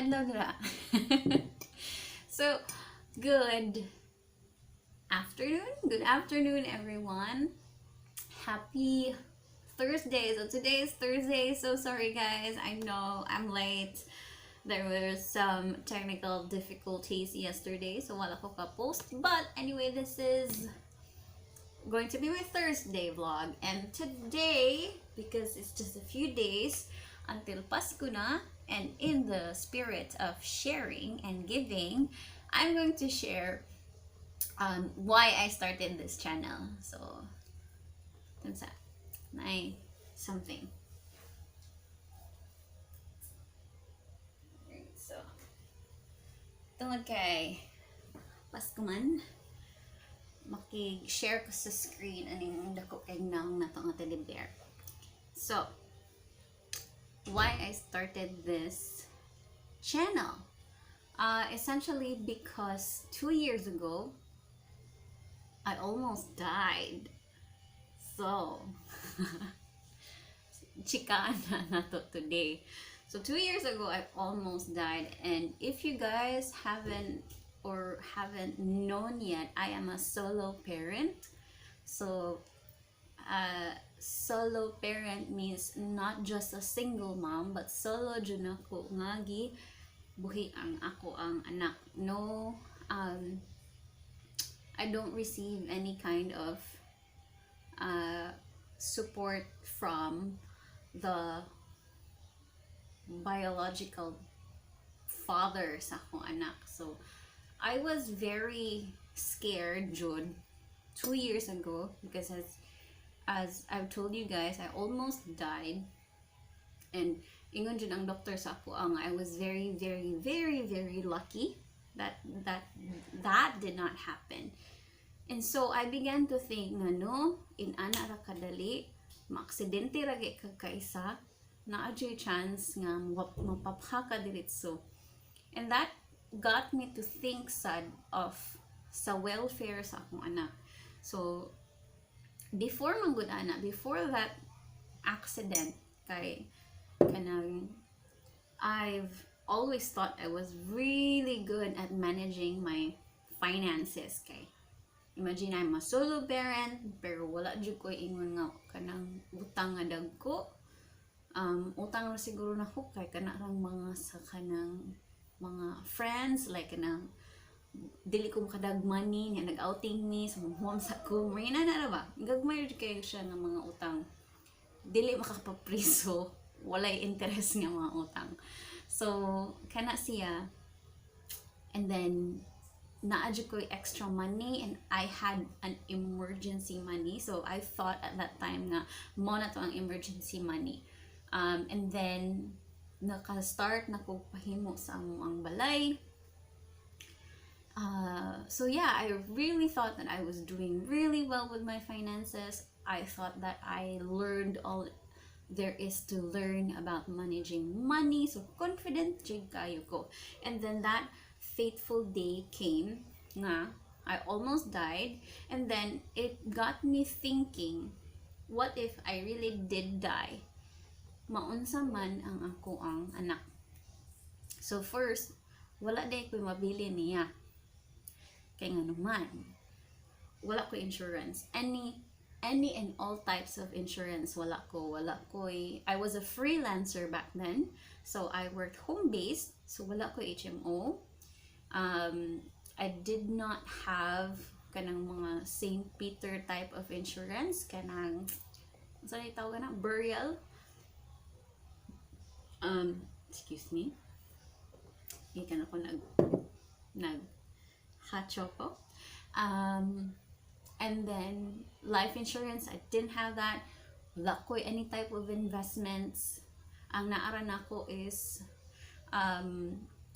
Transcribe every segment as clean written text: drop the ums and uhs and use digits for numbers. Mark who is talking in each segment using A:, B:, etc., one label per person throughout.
A: Adlaw na. So, good afternoon. Good afternoon, everyone. Happy Thursday. So today is Thursday. So sorry, guys. I know I'm late. There were some technical difficulties yesterday, so wala ko ka-post. But anyway, this is going to be my Thursday vlog. And today, because it's just a few days until Pasko na, and in the spirit of sharing and giving, I'm going to share why I started this channel. So, unsa? Naay something. Right, so, tungod kay Pasko man, makig-share ko sa screen aning dako kay nang nato nga teddy bear. So, why I started this channel? Essentially because 2 years ago, I almost died. So, chikaan na nato today. So, 2 years ago, I almost died. And if you guys haven't known yet, I am a solo parent. So, solo parent means not just a single mom, but solo jud nako nga gi buhi ang ako ang anak. No, I don't receive any kind of support from the biological father sa akong anak. So, I was very scared, jud, 2 years ago because as I've told you guys, I almost died. And ingon jud ang doktor sa ako ang I was very, very, very, very lucky that that did not happen. And so I began to think nga, no, in-ana ra kadali, maaksidente ra gyud kag kaisa, naa juy chance nga mapapha ka diretso. And that got me to think sad of sa welfare sa akong anak. So before man gud ana, before that accident, kay kanang I've always thought I was really good at managing my finances kay imagine, I'm a solo parent pero wala jud ko ingon nga kanang utang nga dagko. Utang ra siguro nako kay kana rang mga sa kanang mga friends, like kanang dili ko makadag money nga nag-outing mi, so mahuwam sa ko may na na ba, gagmay jud kayo siya nga mga utang, dili makapapriso, walay interest nga mga utang. So kana siya, and then naa jud ko extra money and I had an emergency money, so I thought at that time nga mao na to ang emergency money. And then naka-start na ko pahimo sa among balay. So yeah, I really thought that I was doing really well with my finances. I thought that I learned all there is to learn about managing money. So confident jud kayo ko. And then that fateful day came nga I almost died, and then it got me thinking, what if I really did die? Maunsa man ang ako ang anak? So first, wala diay ko mabili niya. Kay nga naman, wala ko insurance. Any and all types of insurance, wala ko. Wala ko. I was a freelancer back then. So I worked home based. So wala ko HMO. I did not have kanang mga St. Peter type of insurance, kanang unsa na tawag na, burial. Excuse me. Gikan ako nag hot choco. And then life insurance, I didn't have that. Wala ko any type of investments. Ang naa ra nako is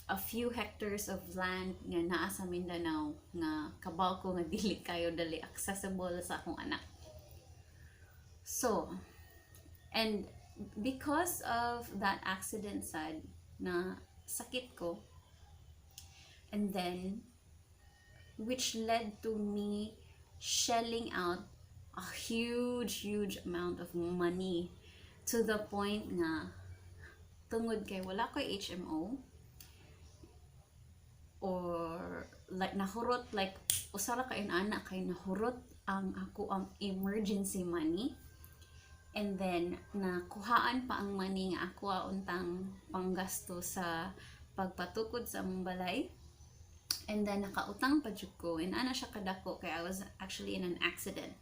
A: a few hectares of land nga naa sa Mindanao nga kabaw ko nga dili kayo dali accessible sa akong anak. So, and because of that accident sad na sakit ko, and then which led to me shelling out a huge, huge amount of money to the point nga tungod kay wala ko HMO. Or like nahurot, like usa ra ka inana kay nahurot ang akoang emergency money and then nakuhaan pa ang money nga ako untang panggasto sa pagpatukod sa among balay and then nakautang pa jud ko and ana siya kadako kay I was actually in an accident.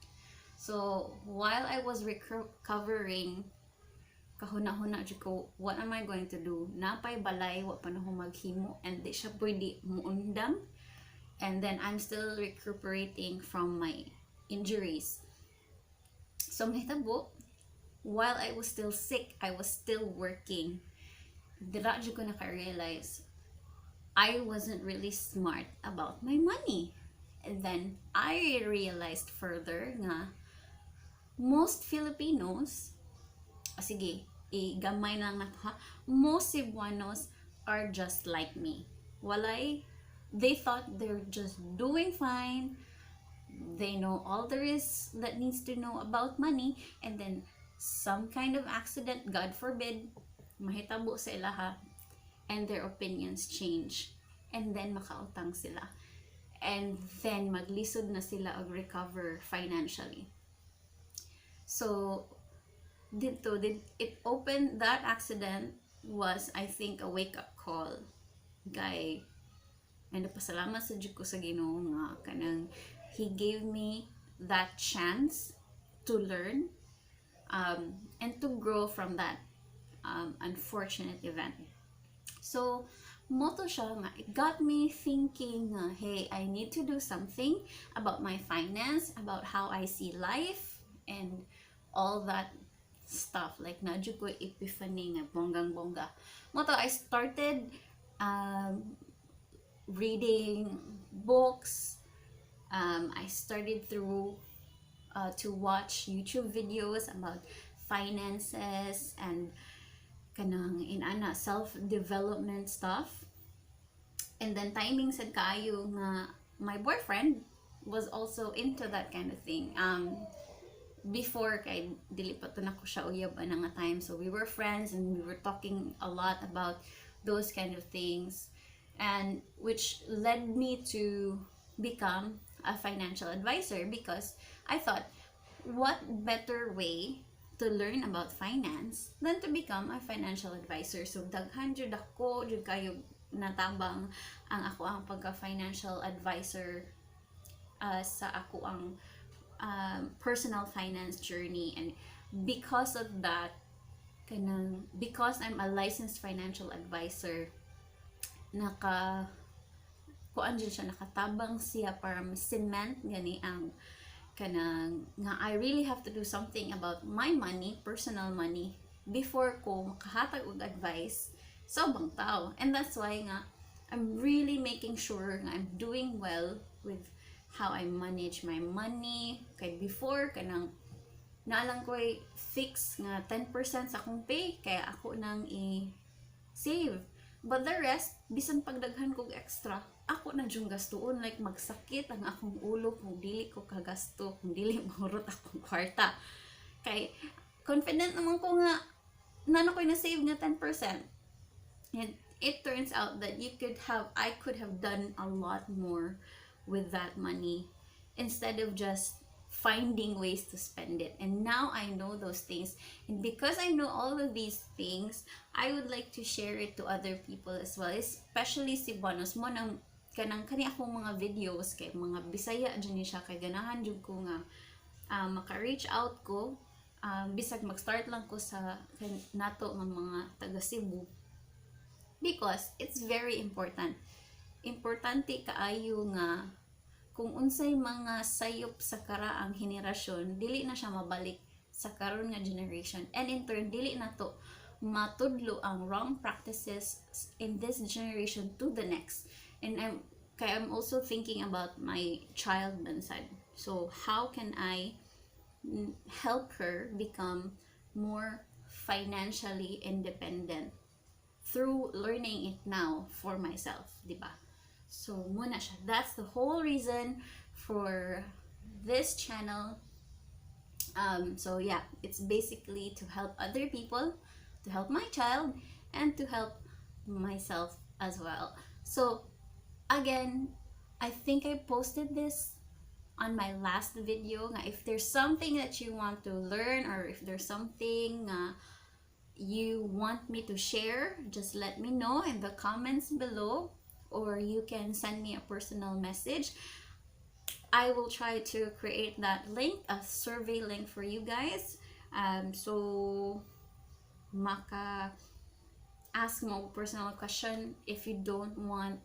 A: So while I was recovering, kahuna-huna jud ko, "What am I going to do? Napay balay, wa pa na ko maghimo and di siya pwede muundang." And then I'm still recuperating from my injuries. So nahitabo, while I was still sick, I was still working. Dira jud ko naka-realize I wasn't really smart about my money. And then I realized further nga most Filipinos, ah, sige, igamay lang na to ha, most Cebuanos are just like me. Walay, they thought they're just doing fine. They know all there is that needs to know about money and then some kind of accident, God forbid, mahitabo sa ilaha and their opinions change. And then makautang sila. And then maglisod na sila og recover financially. So dito did it open, that accident was, I think, a wake up call kay and pasalamat sa jud ko sa Ginoo nga kanang he gave me that chance to learn and to grow from that unfortunate event. So, mao to siya nga, it got me thinking nga, "Hey, I need to do something about my finance, about how I see life, and all that stuff." Like, naa jud ko epiphany nga bonggang-bongga. Mao to, I started reading books. I started through to watch YouTube videos about finances and kanang inana self-development stuff. And then timing sad kaayo nga my boyfriend was also into that kind of thing. Before kay dili pa to nako siya uyab ana nga time. So we were friends and we were talking a lot about those kind of things and which led me to become a financial advisor because I thought, what better way to learn about finance than to become a financial advisor? So daghan jud ako jud kayo natabang ang akoang pagka financial advisor sa akoang personal finance journey. And because of that, kanang because I'm a licensed financial advisor, naka kuan jud siya, nakatabang siya para ma-cement gani ang kanang nga I really have to do something about my money, personal money, before ko makahatag og advice sa ubang tao. And that's why nga I'm really making sure nga I'm doing well with how I manage my money. Kay before, kanang naa lang ko'y fix nga 10% sa akong pay kaya ako nang i-save. But the rest, bisan pagdaghan kog extra, ako na jung gastuon. Like magsakit ang akong ulo kung dili ko kagasto, kung dili mahurot akong kwarta. Kay confident naman ko nga naa na ko'y na-save nga 10%. And it turns out that you could have I could have done a lot more with that money instead of just finding ways to spend it. And now I know those things. And because I know all of these things, I would like to share it to other people as well, especially Cebuanos. Mao nang kanang kani akong mga videos kay mga Bisaya jud ni siya kay ganahan jud ko nga maka-reach out ko bisag mag-start lang ko sa nato nga mga taga Cebu because it's very important, importante kaayo nga kung unsay mga sayop sa karaang henerasyon, dili na siya mabalik sa karon nga generation and in turn dili na to matudlo ang wrong practices in this generation to the next. And I'm also thinking about my child man sad. So how can I help her become more financially independent through learning it now for myself, di ba? So, mao na siya. That's the whole reason for this channel. So yeah, it's basically to help other people, to help my child, and to help myself as well. So, Again, I think I posted this on my last video nga if there's something that you want to learn or if there's something you want me to share, just let me know in the comments below or you can send me a personal message. I will try to create that link, a survey link for you guys. So maka ask mo personal question if you don't want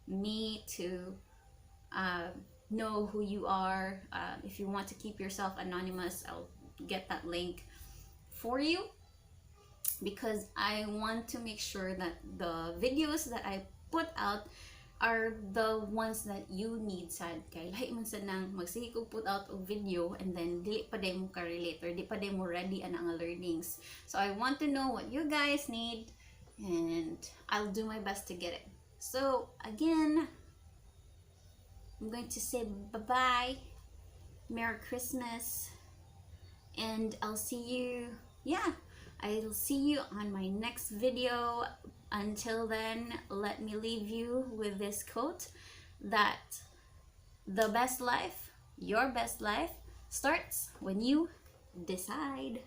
A: me to know who you are. If you want to keep yourself anonymous, I'll get that link for you because I want to make sure that the videos that I put out are the ones that you need sad kay lahi man sad nang magsige ko put out og video and then dili pa diay mo ka-relate or di pa diay mo ready ana nga learnings. So I want to know what you guys need and I'll do my best to get it. So again, I'm going to say bye-bye, Merry Christmas, and I'll see you on my next video. Until then, let me leave you with this quote that the best life, your best life, starts when you decide.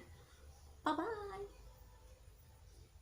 A: Bye bye.